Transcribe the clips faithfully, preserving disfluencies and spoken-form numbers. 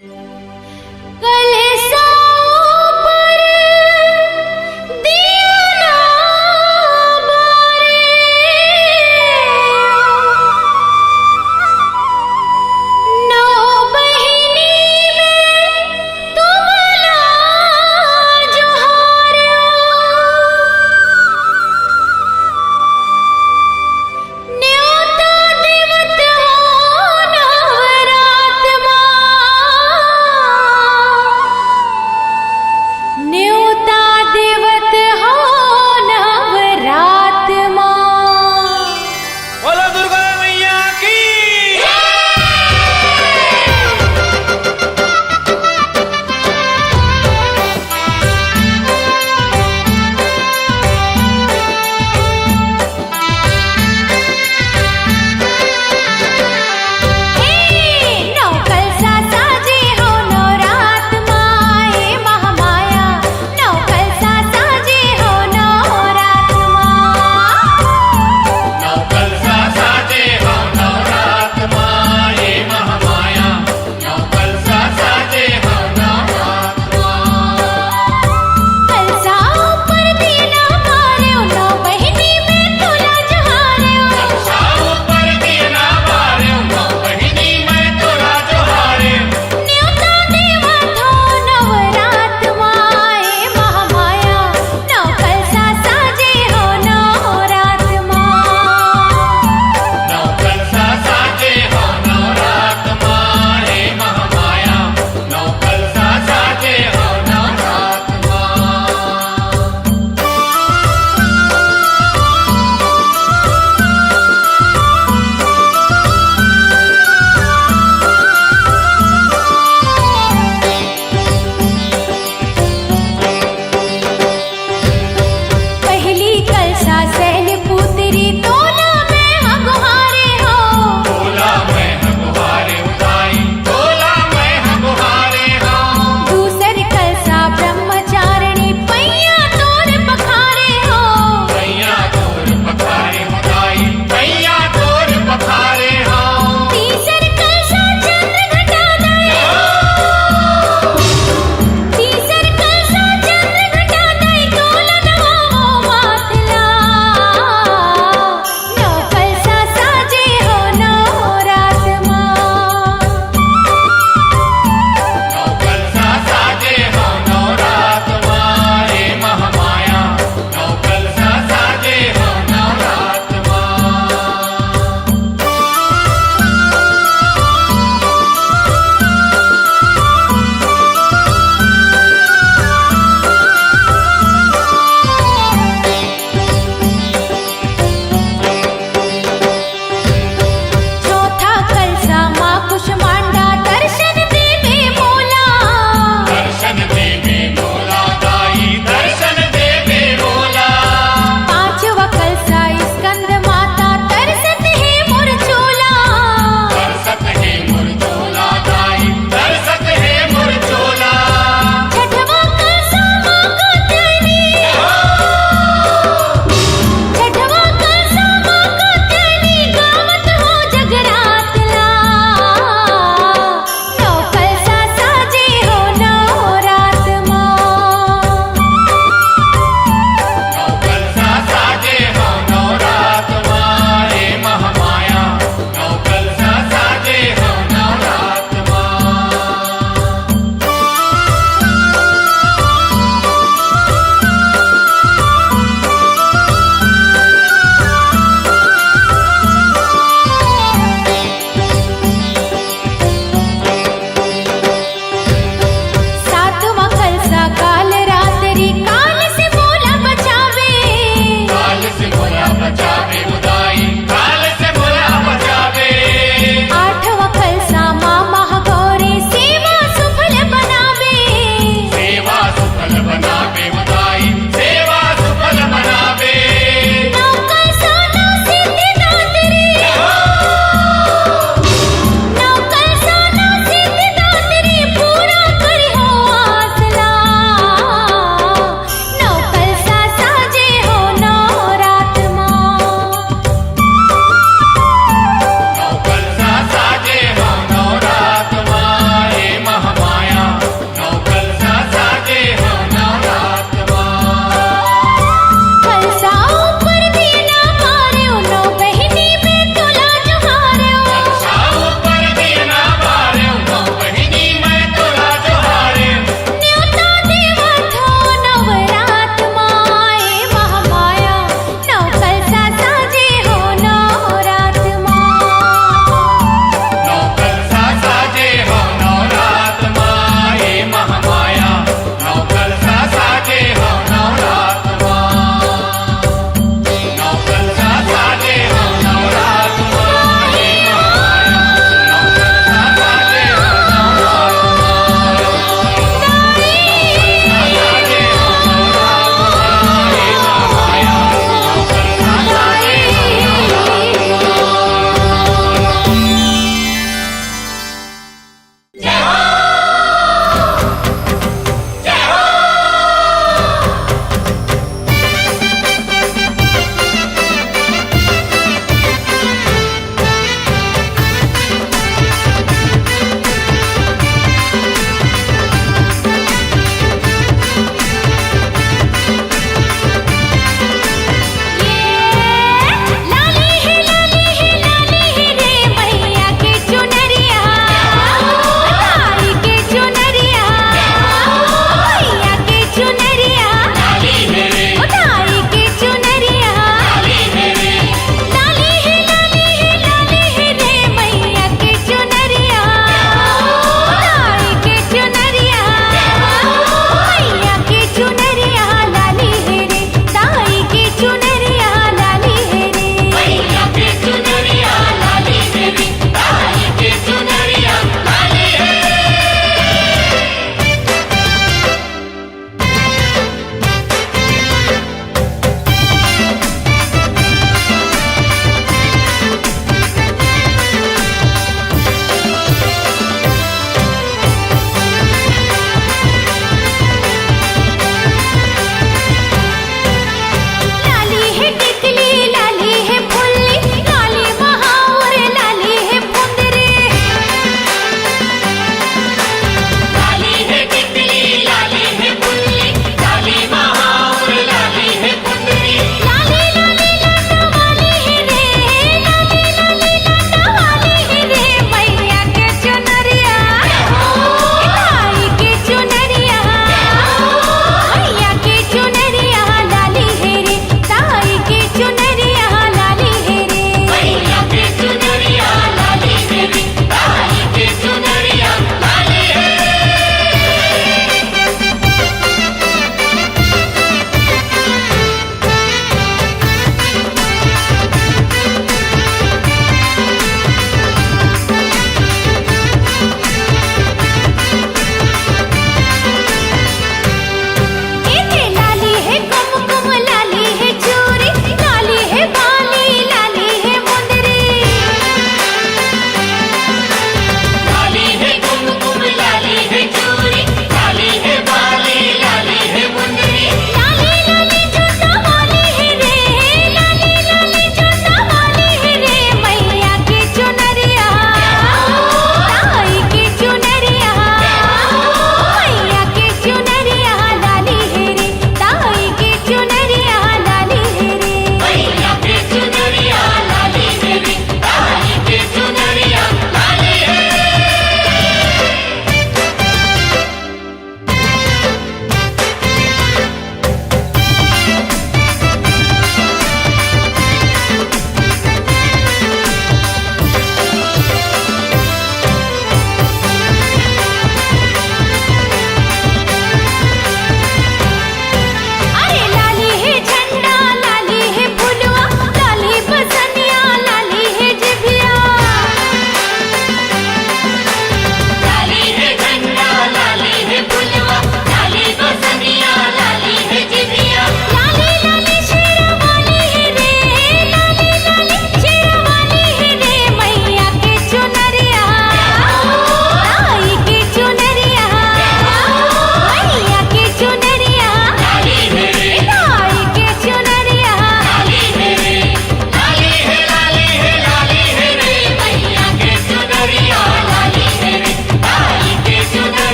कलसा ऊपर दिया ना बारे, नौ बहिनी में तुमला जोहार। नेवता देवत हो नवरात मा।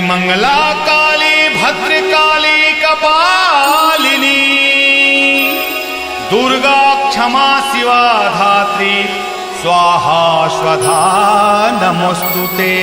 मंगला काली भद्रकाली कपालिनी, दुर्गा क्षमा शिवा धात्री स्वाहा स्वधा नमोस्तुते।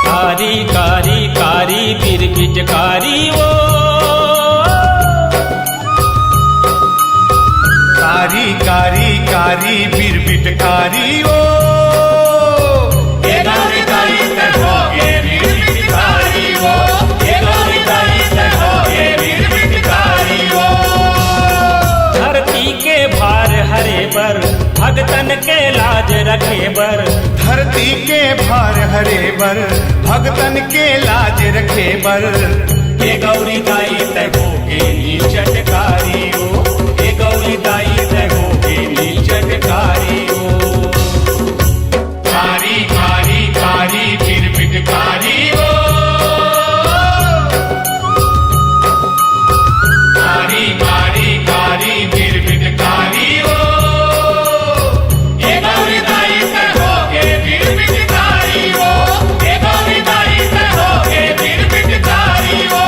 कारी कारी कारी बिरबिट कारी ओ। कारी कारी कारी बिरबिट कारी ओ। ए गौरी दाई तैं होगे बिरबिट कारी ओ। ए गौरी दाई तैं होगे बिरबिट कारी ओ। धरती के भार हरे बर, भगतन के लाज रखे बर। धरती के भार हरे बर, भगतन के लाज रखे बर। ए गौरी दाई तैं होगे नीचट कारी ओ। ए गौरी दाई तैं होगे नीचट कारी ओ। कारी कारी कारी बिरबिट कारी ओ। कारी कारी कारी बिरबिट कारी ओ। ए गौरी दाई तैं होगे बिरबिट कारी ओ। ए गौरी दाई तैं होगे बिरबिट कारी ओ।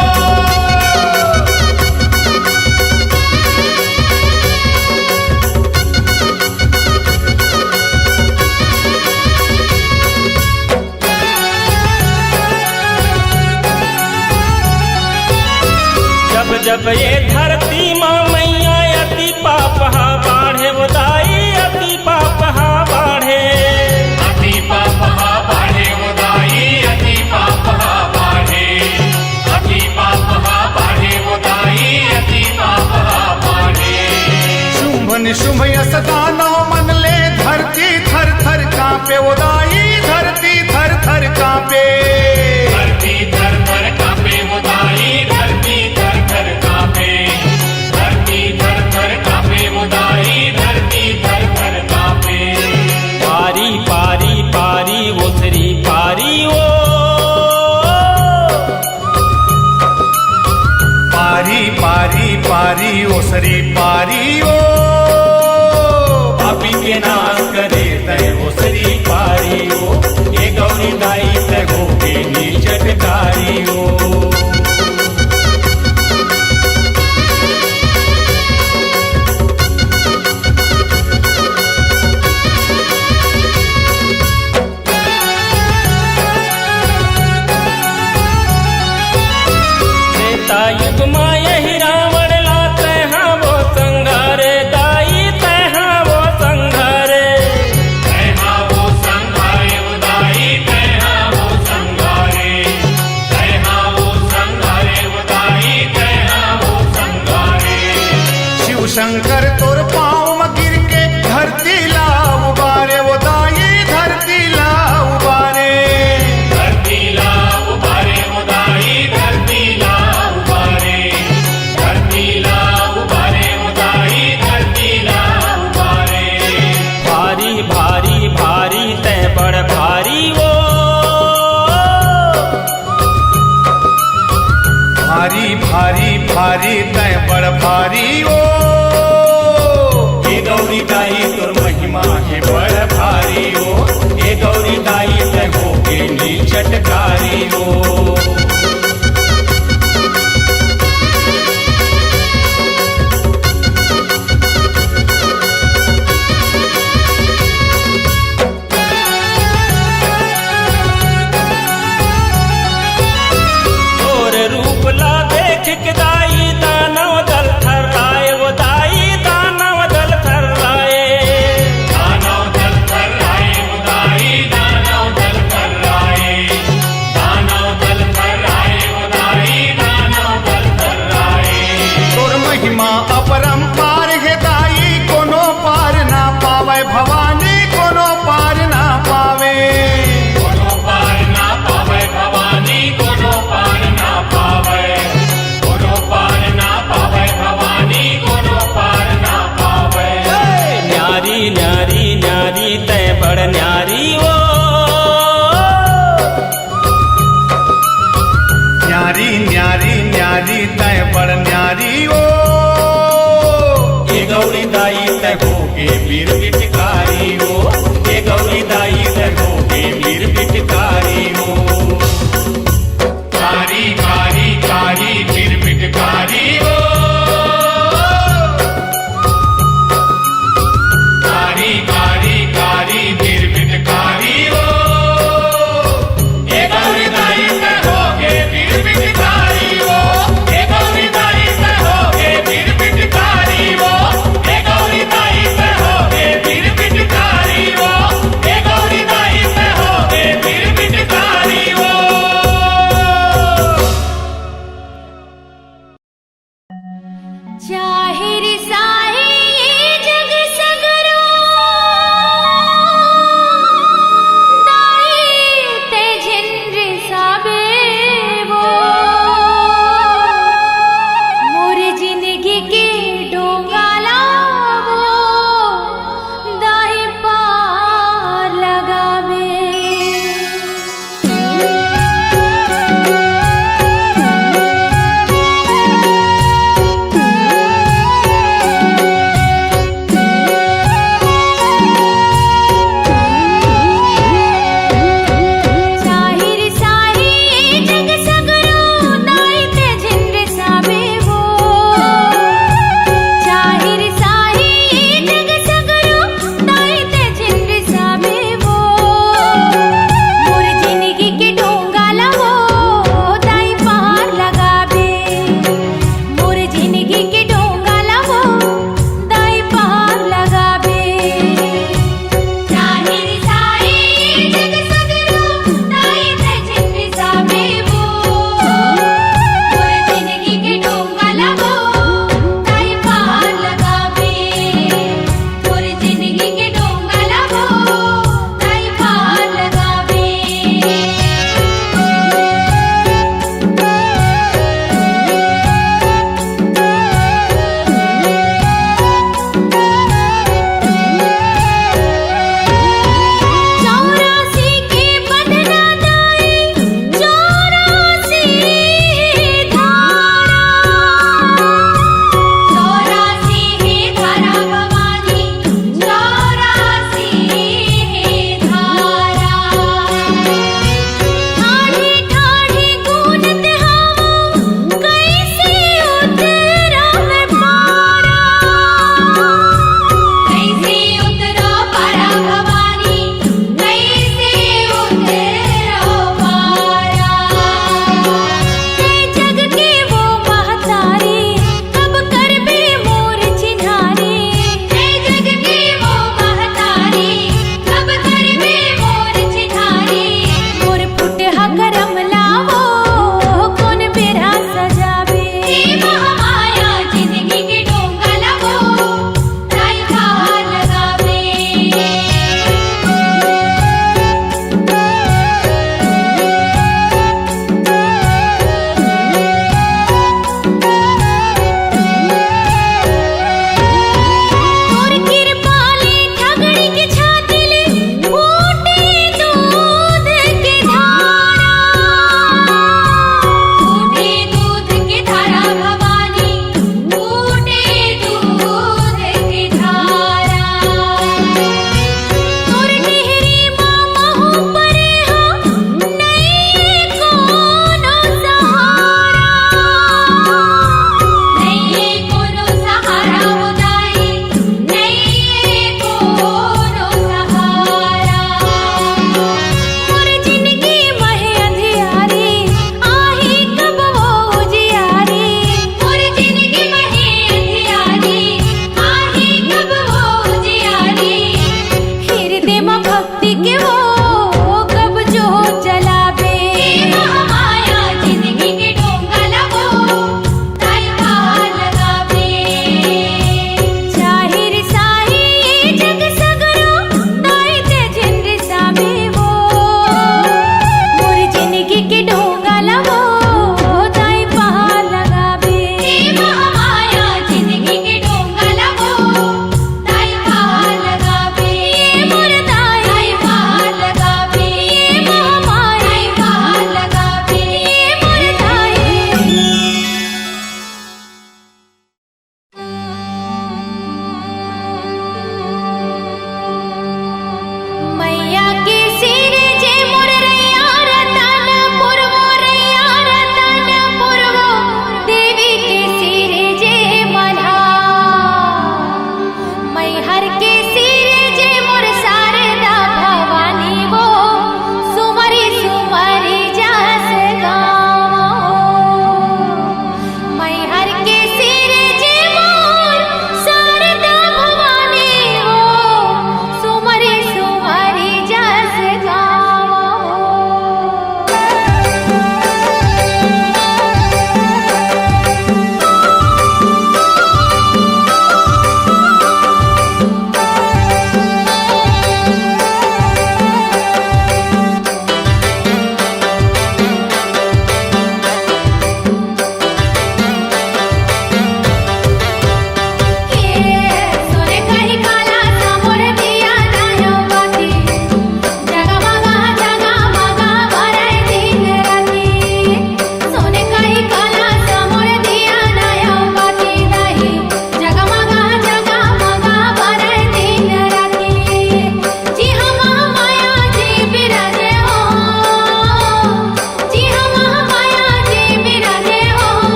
जब जब ये धरती मा मैया अति पाप हा बाढ़े ओ दाई, अति पाप हा बाढ़े। अति पाप हा बाढ़े ओ दाई, अति पाप हा बाढ़े। अति पाप हा बाढ़े ओ दाई, अति पाप हा बाढ़े। शुंभ निशुंभ अस दानव मन ले धरती थर थर कांपे ओ दाई, धरती थर थर कांपे। धरती थर थर कांपे ओ दाई, धरती थर थर कांपे। धरती थर थर कांपे ओ दाई, धरती थर थर कांपे। पारी पारी पारी ओसरी पारी ओ। पारी पारी पारी ओसरी पारी ओ। पापी के नाश करे तैं ओसरी पारी ओ। ए गौरी दाई तैं होगे नीचट कारी ओ। त्रेता युग मा यही रावण ला तैं हा ओ संघारे, दाई तैं हा ओ संघारे। तैं हा ओ संघारे ओ दाई, तैं हा ओ संघारे। तैं हा ओ संघारे ओ दाई, तैं हा ओ संघारे। शिव शंकर तोर पाँव म गिर के धरती ला उबारे ओ दाई, धरती ला उबारे। धरती ला उबारे ओ दाई, धरती ला उबारे। धरती ला उबारे ओ दाई, धरती ला उबारे। भारी भारी भारी तैं बड़ भारी ओ। भारी भारी भारी तैं बड़ भारी ओ। ए गौरी दाई तोर महिमा हे बड़ भारी ओ। ए गौरी दाई तैं होगे नीचट कारी ओ। तोर रूप ला देख के दाई दानव दल थर्राए ओ दाई, दानव दल थर्राए। दानव दल थर्राए ओ दाई, दानव दल थर्राए। दानव दल थर्राए। तय बड़ न्यारी ओ, ए गौरी दाई तय होगे बीर पिटकारी ओ, ए गौरी दाई तय होगे बीर पिटकारी ओ। कारी कारी कारी बीर पिटकारी ओ। कारी कारी कारी बीर पिटकारी ओ। ए गौरी दाई तय होगे बीर पिटकारी ओ। ए गौरी दाई तय होगे बीर पिटकारी ओ। ए गौरी दाई तय होगे बीर पिटकारी ओ। ए गौरी दाई तय होगे बीर पिटकारी ओ। चाहे रिसाही ये जग सगरो, दाई ते झिन रिसाबे वो। मोर जिंदगी के डोंगा ला वो, दाई पार लगाबे।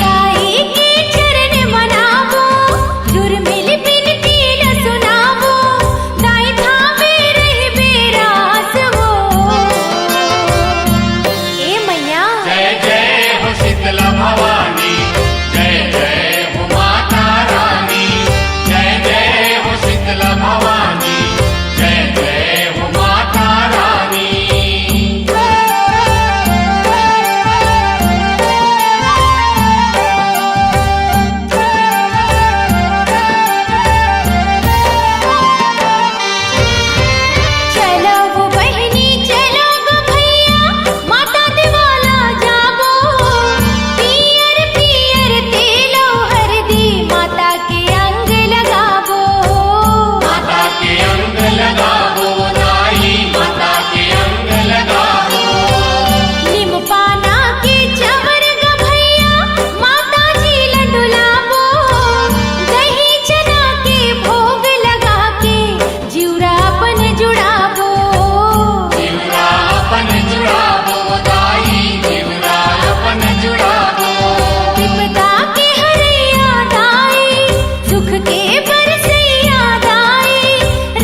दाई के चरण मनाबो, जुरमिल बिनती ल सुनाबो, दाई थावे रहिबे रास वो। ए मैया। जय जय हो शीतला भवानी, जय जय हो माता रानी, जय जय हो शीतला भवानी, जय जय हो माता रानी। चलो वो बहिनी, चलो गो भैया, माता देवाला जाबो। पियर पियर तेलो हरदी, माता के अंग लगाबो। माता के अंग लगाबो, दाई माता के अंग लगाबो। नीम पाना के चवर ग भैया, माता जी ल डुलाबो। दही चना के भोग लगा के, जिउरा अपन जुड़ाबो। जिउरा अपन जुड़ाबो, दाई जिउरा अपन जुड़ाबो। विपदा के हरैया दाई, सुख के बरसैया दाई,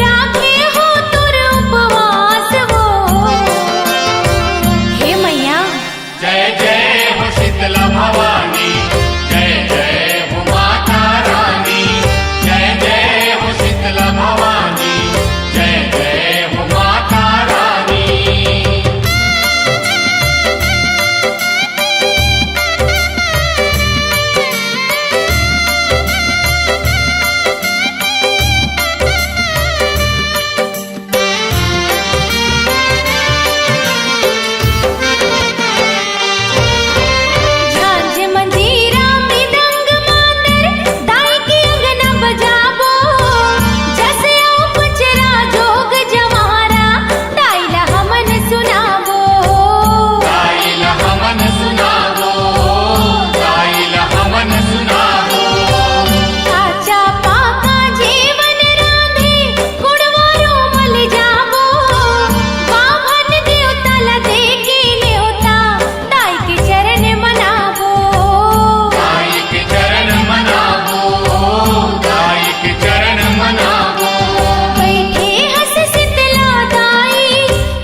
राखे हो तोर उपवास वो। हे मैया। जय जय हो शीतला भवानी, जय जय हो माता रानी, जय जय हो शीतला भवानी, जय जय हो माता रानी। झांझ मंजीरा मृदंग मांदर, दाई के अंगना बजाबो। जस अउ पचरा जोग जवारा, दाई ला हमन सुनाबो। दाई ला हमन सुनाबो, दाई ला हमन सुनाबो। काचा पाका जेवन रांधे, गुणवारो मल जाबो। बाभन देवता ला देके नेवता, दाई के चरण मनाबो। दाई के चरण मनाबो, दाई के चरण मनाबो। बैठे हस शीतला दाई,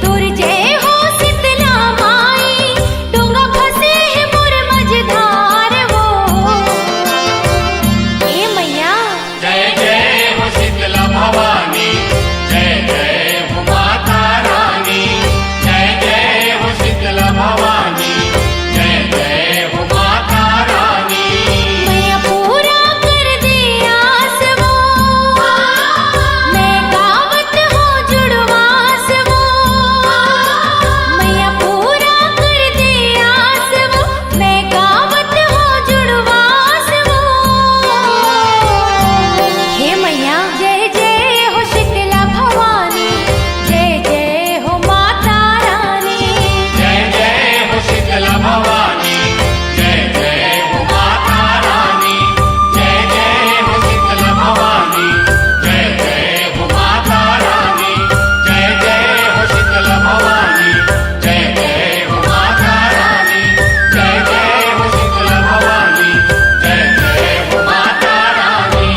तोर जय हो शीतला माई। डोंगा फंसे हे मोर मझधार वो। ए मैया। जय जय हो शीतला भवानी, जय जय हो माता रानी, जय जय हो शीतला भवानी, जय जय हो माता रानी। मैया पूरा कर दे आस वो, मैं गावत हो जुड़वास वो। मैया पूरा कर दे आस वो, मैं गावत हो जुड़वास वो। हे मैया। जय जय हो शीतला भवानी, जय जय हो माता रानी। जय जय हो शीतला भवानी, जय जय हो माता रानी। जय जय हो शीतला भवानी, जय जय हो माता रानी। जय जय हो शीतला भवानी, जय जय हो माता रानी। जय जय हो शीतला भवानी, जय जय हो माता रानी।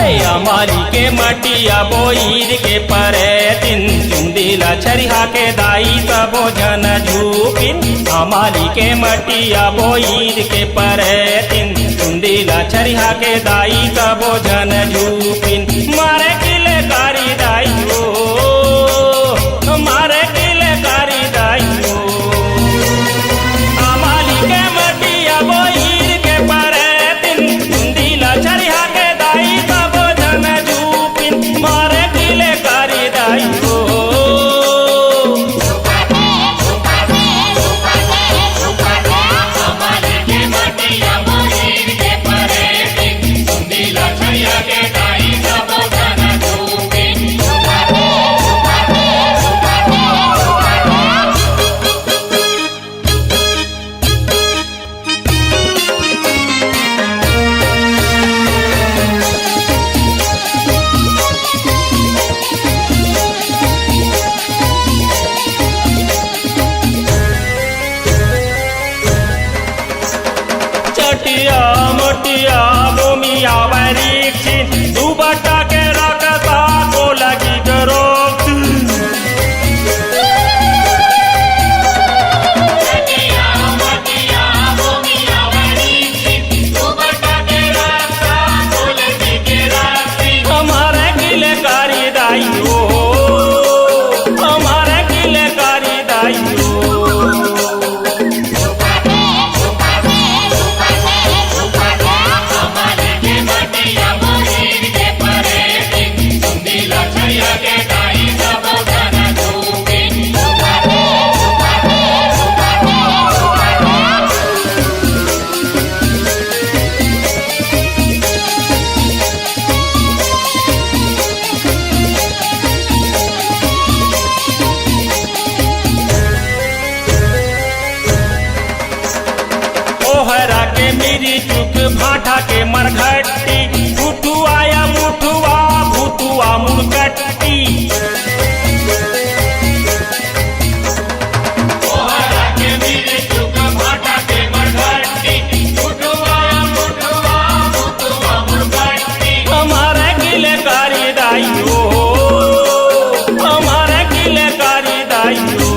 हे अमाली के मटिया बोईर के परे दिन, चुंदी ला छरिहा के दाई सबो झन झूपिन। अमाली के मटिया बोईर के परे दिन, चुंदी ला छरिहा के दाई सबो झन झूपिन। मारे किलकारी दाई हो, मारे किलकारी दाई हो। दू बट्टा के रकबा को लगी जरूरत। हमारे किले करी दाई हो, हमारे किले करी दाई हो। ओहरा के मिरी चुक भाटा के मरघट्टी, भुटुआ या मुठुआ, भुटुआ मुड़कट्टी। ओहरा के मिरी चुक भाटा के मरघट्टी, भुटुआ या मुठुआ, भुटुआ मुड़कट्टी। हमारे किले करी दाई हो, हमारे किले करी दाई हो।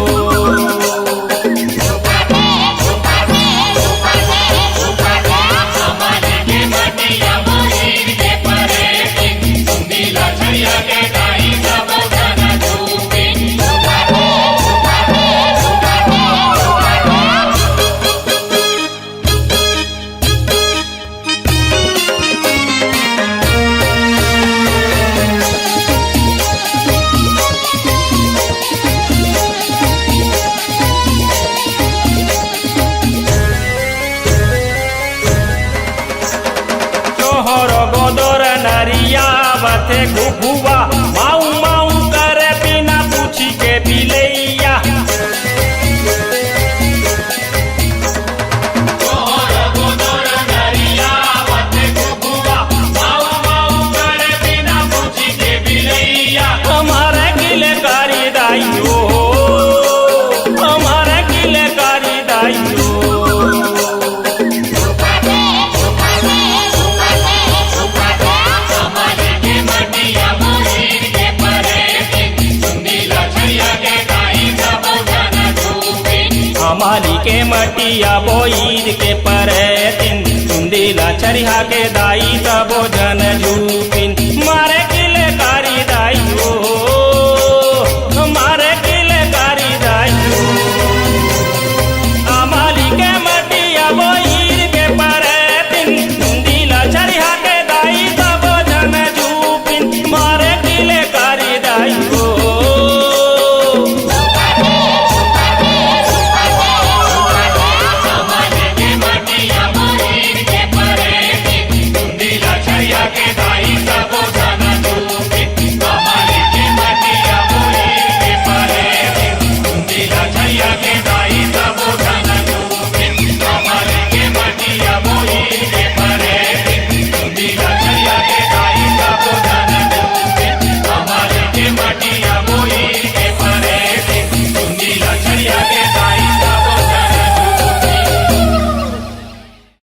चोहर गोदर नरिया बथे घुघुआ, माऊ माऊ करे बिना पूछी के बिलैया। हमारे किले करी दाई हो, हमारे किले करी दाई हो। हमारी के मटिया बोईर के परे दिन, सुंदीला छरिहा के दाई तबो जन झूपिन।